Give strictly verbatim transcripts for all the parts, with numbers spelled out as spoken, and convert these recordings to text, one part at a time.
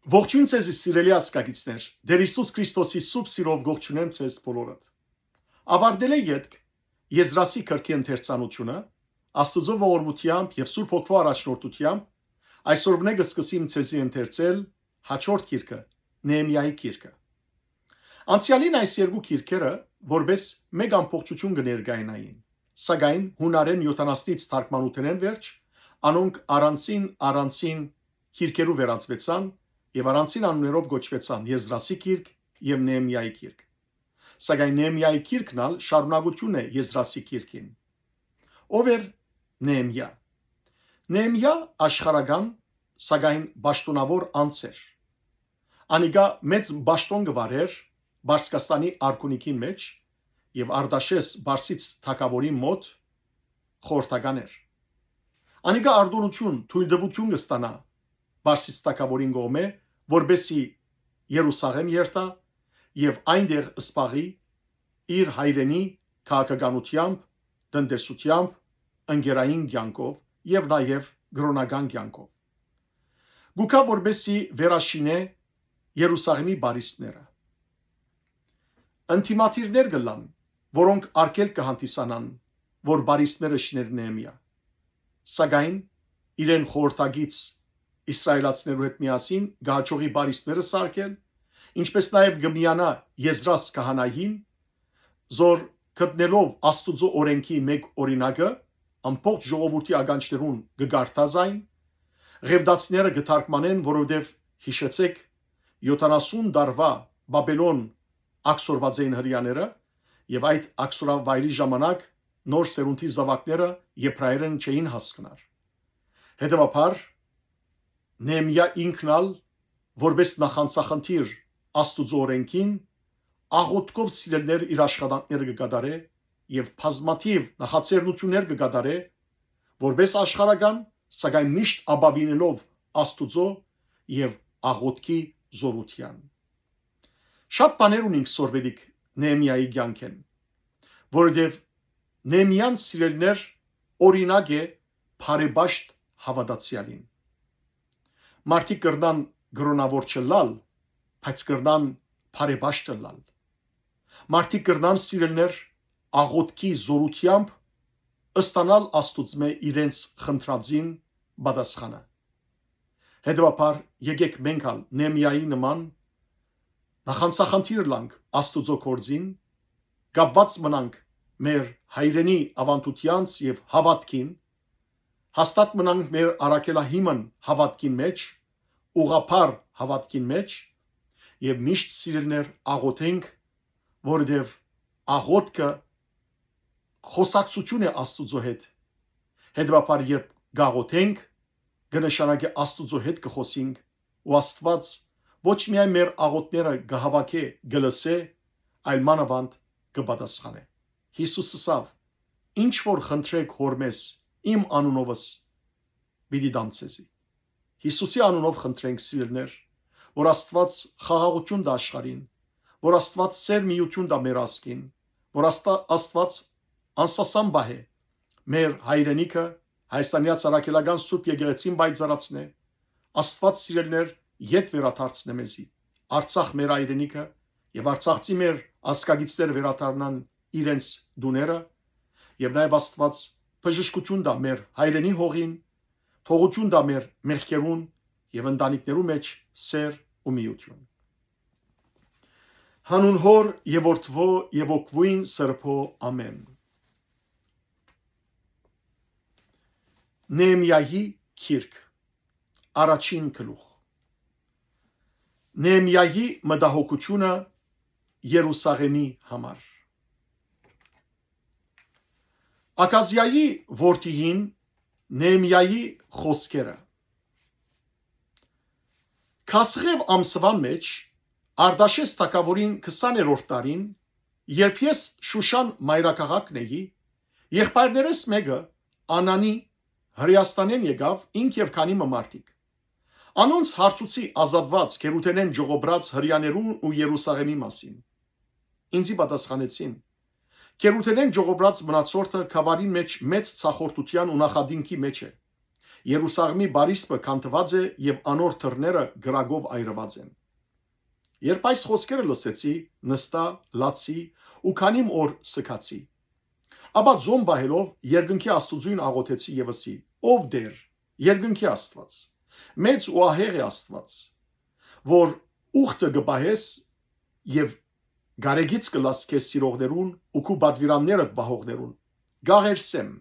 Ողջոյն ձեզի, սիրելի ազգագիցներ, Տէր Յիսուս Քրիստոսի սուրբ սիրով կողջունեմ ձեզ բոլորդ։ Աւարտելէ ետք Եզրասի գրքի ընթերցանութիւնը, Աստուծոյ ողորմութեամբ եւ Սուրբ Հոգւոյ առաջնորդութեամբ, այսօրվնէ կը սկսեմ ձեզի ընթերցել յաջորդ գիրքը, Նեհեմիայի գիրքը։ Անցեալին այս երկու գիրքերը որպէս մէկ ամբողջութիւն կը ներկայանային, սակայն յունարէն յոթանասնից թարգմանութենէն վերջ անոնք առանձին-առանձին գիրքերու վերածուեցան եւ առանձին անուններով կոչուեցան Եզրասի գիրք եւ Նեհեմիայի գիրք։ Սակայն Նեհեմիայի գիրքն ալ շարունակութիւն է Եզրասի գիրքին։ Ո՞վ էր Նեհեմիա։ Նեհեմիա աշխարհական, սակայն պաշտօնաւոր անձ էր։ Անիկա մեծ պաշտօն կը վարէր Պարսկաստանի արքունիքին մէջ եւ Արտաշէս Պարսից թագաւորին մօտ խորհրդական էր։ Անիկա արտօնութիւն, թոյլտուութիւն կը ստանայ Պարսից թագաւորին կողմէ, որպէս զի Երուսաղէմ երթայ եւ այնտեղ զբաղի իր հայրենի քաղաքականութեամբ, տնտեսութեամբ, ընկերային կեանքով եւ նաեւ կրօնական կեանքով։ Գուկա որպէս զի վերաշինէ Երուսաղէմի պարիսպները։ Ընդդիմադիրներ կ'ըլլան, որոնք արգելք կը հանդիսանան, որ պարիսպները շիներ Նեհեմիա։ Սակայն իրեն խորհրդակից իսրայելացիներու հետ միասին կը հաջողի պարիսպները սարքել, ինչպէս նաեւ կը միանայ Եզրաս քահանային, զոր գտնելով Աստուծոյ օրէնքի մէկ օրինակը, ամբողջ ժողովուրդի ականջներուն կը կարդայ զայն, ղեւտացիները կը թարգմանեն, որովհետեւ, յիշեցէք, յոթանասուն տարուայ Բաբելոն աքսորուած էին հրեաները եւ այդ աքսորավայրի ժամանակ նոր սերունդի զաւակները եբրայերէն չէին հասկնար։ Հետեւաբար, Նեհեմիա ինքն ալ, որպէս նախանձախնդիր Աստուծոյ օրէնքին, աղօթքով սիրելիներ իր աշխատանքները կը կատարէ եւ բազմաթիւ նախաձեռնութիւններ կը կատարէ, որպէս աշխարհական, սակայն միշտ ապաւինելով Աստուծոյ եւ աղօթքի զօրութեան։ Շատ բաներ ունինք սորվելիք Նեհեմիայի կեանքէն, որովհետեւ Նեհեմիան, սիրելիներ, օրինակ է բարեպաշտ հաւատացեալին։ Մարդիկ կրնան կրօնաւոր չըլլալ, բայց կրնան բարեպաշտ ըլլալ։ Մարդիկ կրնան, սիրելիներ, աղօթքի զօրութեամբ ստանալ Աստուծմէ իրենց խնդրածին պատասխանը։ Հետեւաբար, եկէք մենք ալ Նեհեմիայի նման նախանձախնդիր ըլլանք Աստուծոյ գործին, կապուած մնանք մեր հայրենի աւանդութեանց եւ հաւատքին, հաստատ մնանք մեր առաքելահիմն հաւատքին մէջ, ուղղափառ հաւատքին մէջ եւ միշտ, սիրելիներ, աղօթենք, որովհետեւ աղօթքը խօսակցութիւն է Աստուծոյ հետ։ Հետեւաբար, երբ կաղօթենք, կը նշանակէ Աստուծոյ հետ կը խօսինք ու Աստուած ոչ միայն մեր աղօթքները կը հաւաքէ, կը լսէ, այլ մանաւանդ կը պատասխանէ։ Յիսուս ըսաւ. «Ինչ որ խնդրէք Հօրմէս, իմ անունովս, պիտի տամ ձեզի»։ Յիսուսի անունով խնդրենք, սիրելիներ, որ Աստուած խաղաղութիւն տայ աշխարհին, որ Աստուած սեր միութիւն տայ մեր ազգին, որ Աստա-, Աստուած անսասան պահէ մեր հայրենիքը, Հայաստանեաց առաքելական Սուրբ Եկեղեցին պայծառացնէ, Աստուած, սիրելիներ, ետ վերադարձնէ մեզի, Արցախ մեր հայրենիքը, եւ արցախցի մեր ազգագիցները վերադառնան իրենց տուները, եւ նաեւ Աստուած բժշկութիւն տայ մեր հայրենի հողին, թողութիւն տայ մեր մեղքերուն եւ ընտանիքներու մէջ սեր ու միութիւն։ Հանուն Հօր եւ Որդւոյ եւ Հոգւոյն Սրբոյ, ամէն։ Նեհեմիայի գիրք, առաջին գլուխ։ Նեհեմիայի մտահոգութիւնը Երուսաղէմի համար։ Ակազիայի որդիին Նեհեմիայի խօսքերը։ Քասղեւ ամսուան մէջ, Արտաշէս թագաւորին քսաներորդ տարին, երբ ես Շուշան մայրաքաղաքն էի, եղբայրներէս մէկը, Անանի, Հրեաստանէն եկաւ, ինք եւ քանի մը մարդիկ։ Անոնց հարցուցի ազատուած գերութենէն ճողոպրած Հրեաներուն ու Երուսաղէմի մասին։ Ինձի պատասխանեցին. «Գերութենէն ճողոպրած մնացորդը գաւառին մէջ մեծ ցախորդութեան ու նախատինքի մէջ է, Երուսաղեմի պարիսպը քանդուած է եւ անոր դռները կրակով այրուած են։ Երբ այս խօսքերը լսեցի, նստա, լացի ու քանի մը օր սկացի։ Ապա ձոն պահելով երկնքի Աստուծոյն աղօթեցի եւ ըսի. «Ով Տէր, երկնքի Աստուած, մեծ ու ահեղ է Աստուած, որ ուխտը կը պահես եւ գարեգից կը լաս քեզ սիրողներուն ու քու պատուիրաններդ պահողներուն։ Գաղերսեմ։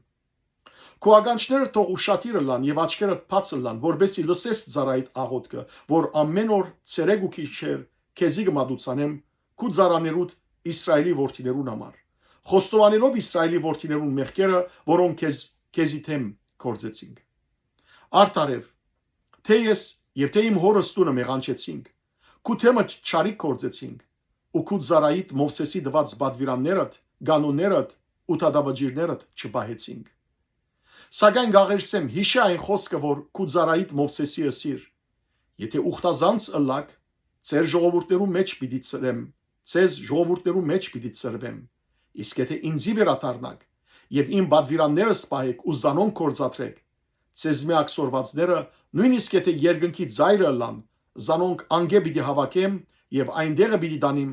Քու ականջներդ թող ուշադիր ըլլան եւ աչքերդ բաց ըլլան, որպեսզի լսես ծառայիդ աղօթքը, որ ամէն օր ցերեկ ու գիշեր քեզի կը մատուցանեմ քու ծառաներուդ Իսրայէլի որդիներուն համար, խոստովանելով Իսրայէլի որդիներուն մեղքերը, որոնք քեզ, քեզի դէմ գործեցինք։ Արդարեւ, թէ ես եւ թէ իմ հօրս տունը մեղանչեցինք, քու դէմդ չարիք գործեցինք ու քու ծառայիդ Մովսէսի տուած պատուիրաններդ, կանոններդ ու դատավճիռներդ չպահեցինք։ Սակայն գաղերսեմ, յիշէ այն խօսքը, որ քու ծառայիդ Մովսէսի ըսիր. եթէ ուխտազանց ըլլաք, ձեր ժողովուրդներու մէջ պիտի ծրեմ, ձեզ ժողովուրդներու մէջ պիտի ծրուեմ, իսկ եթէ ինծի վերադառնաք եւ իմ պատուիրաններս պահէք ու զանոնք գործադրէք, ձեզմէ աքսորուածները, նոյնիսկ եթէ երկնքի ծայրը ըլլան, զանոնք անկէ պիտի հաւաքեմ եւ այն տեղը պիտի տանիմ,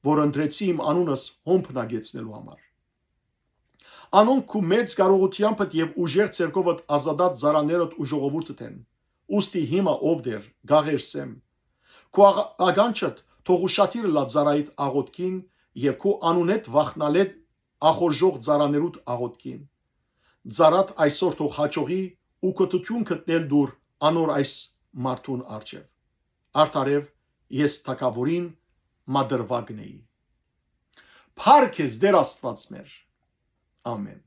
որ ընտրեցի իմ անունս հոն բնակեցնելու համար։ Անոնք քու մեծ կարողութեամբդ եւ ուժեղ ձեռքովդ ազատած ծառաներդ ու ժողովուրդդ են։ Ուստի հիմա, ով Տէր, գաղերսեմ։ Քու աղ-, ականջդ թող ուշադիր ըլլայ ծառայիդ աղօթքին եւ քու անունէդ վախնալէ ախորժող ծառաներուդ աղօթքին։ Ծառադ այսօր թող յաջողի ու կրթութիւն գտնել տուր անոր այս մարդուն առջեւ։ Արդարեւ, ես թագաւորին մատռուակն էի։ Փառք ես, Տէր Աստուած մեր։ Ամէն։